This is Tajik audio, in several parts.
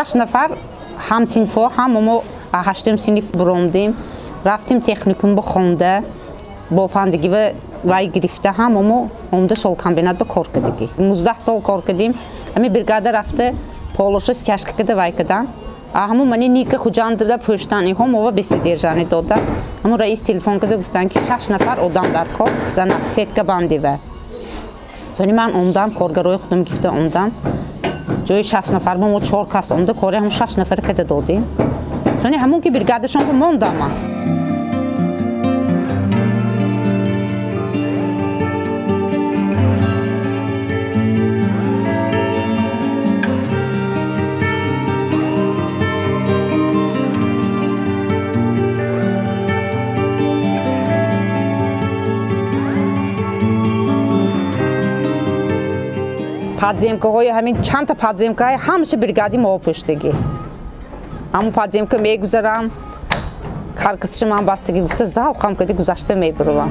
6 нафар ҳамсинфо, ҳама мо 8 синф буромдем, рафтем техникум бихонда, бофандагӣ ва вай гирифта, ҳама мо омда шолкомбинат ба кор кардагӣ. 19 сол кор кардем. Ҳами бригада рафта полоша стяжка карда вай кардан. Ҳамун мани Ника Хуҷандда пӯштан, инҳо мова бесодержание дода. Ҳамун раис телефон карда гуфтанд, ки 6 нафар одам дар кор, зана сетка бандива. Сони ман омдам, коргарои худам гирифта омдам. Ҷои 6 нафар мо 4 кас омда, кори ҳамун 6 нафар карда додем. Сони ҳамун ки бригадашон мондам ман. Подземкаҳои ҳамин чандта подземкаҳои ҳамаша бригади мо пӯштагӣ. Ҳамун подземка мегузарам, каркасша ман бастагӣ гуфта завқам кади гузашта мебуравам.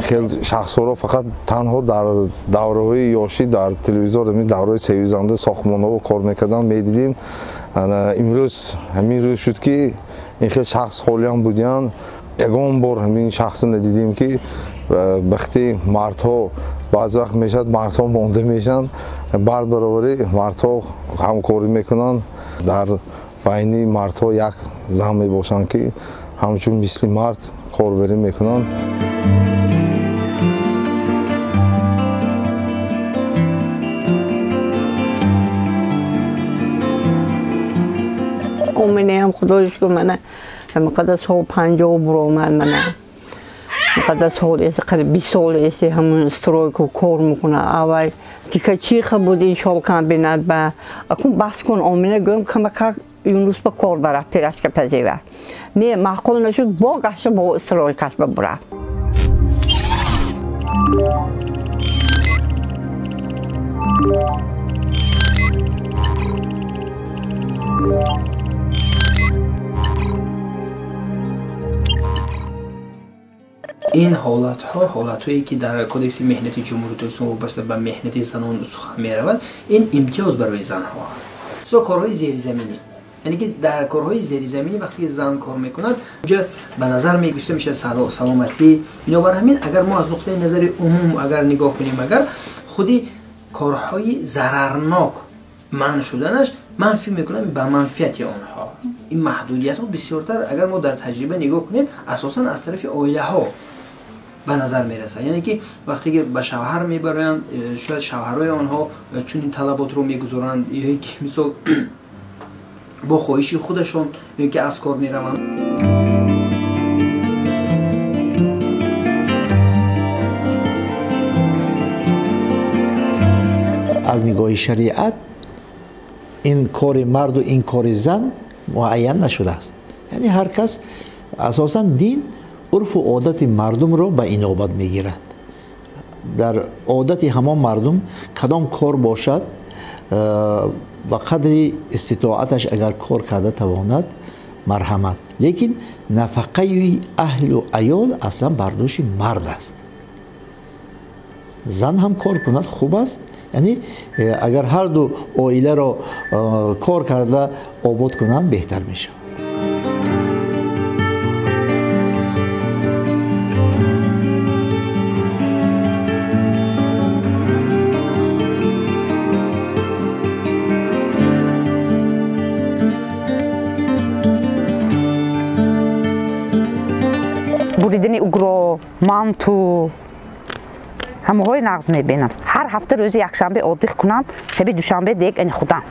Хел шахсҳоро фақат танҳо дар давраҳои ёшӣ дар телевизор, ҳамин давраҳои сеюзанда сохтмонҳо кор мекарданд, медидим. Имрӯз ҳамин рӯз шуд, ки ин хел шахс холиам будиянд. Ягон бор ҳамин шахсро надидем, ки бахти мардҳо баъзе вақт мешавад, мардҳо монда мешаванд, бард баробари мардҳо ҳамкорӣ мекунанд. Дар байни мардҳо як зан мебошанд, ки ҳамчун мисли мард корбарӣ мекунанд. Оминеам худои шукр, мана ҳамқадар сол 50 буромад, мана ҳамқадар сол эси, қариб 20 сол эси ҳамун стройка кор мекунад. Аввал тикачиха буд ин шолкомбинат ба акун бас кун, Омина гӯям камакак Юнус ба кор бара, пирашка пазева. Не, маъқул нашуд, бо гашта бо стройкаш ба бура. Ин ҳолатҳо ҳолатҳое ки дар Кодекси меҳнати Ҷумҳурии Тоҷикистон вобаста ба меҳнати занон сухан меравад, ин имтиёз барои занҳо аст. Со корҳои зеризаминӣ, яъне ки дар корҳои зеризаминӣ вақте ки зан кор мекунад, инҷа ба назар мегирифта мешавад саломатӣ. Бинобар ҳамин агар мо аз нуқтаи назари умум агар нигоҳ кунем, агар худи корҳои зарарнок манъ шуданаш манфӣ мекунам ба манфиати онҳо аст. Ин маҳдудиятҳо бисёртар агар мо дар таҷриба нигоҳ кунем, асосан аз тарафи оилаҳо ба назар мерасад. Яъне ки вақте ки ба шавҳар мебароянд, шояд шавҳарҳои онҳо чунин талаботро мегузоранд, ё ки мисол бо хоҳиши худашон ё ки аз кор мераванд. Аз нигоҳи шариат ин кори марду ин кори зан муайян нашудааст. Яъне ҳар кас асосан дин урфу одати мардумро ба инобат мегирад. Дар одати ҳамон мардум кадом кор бошад, ба қадри иститоаташ агар кор карда тавонад, марҳамат. Лекин нафақаи аҳлу аёл аслан бар дӯши мард аст. Зан ҳам кор кунад хуб аст, яъне агар ҳар ду оиларо кор карда обод кунанд беҳтар мешавад. Буридани угро, манту, ҳамаҳои нағз мебинам. Ҳар ҳафта рӯзи якшанбе отдих кунам, шаби душанбе дег ани худам.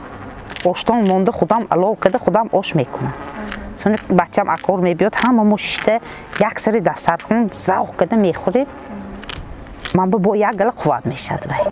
Оштон монда худам алов карда худам ош мекунам. Сони бачам акор мебиёд, ҳама мо шишта як сари дастархон завқ карда мехӯрем. Ман бо як гала қувват мешавад вай.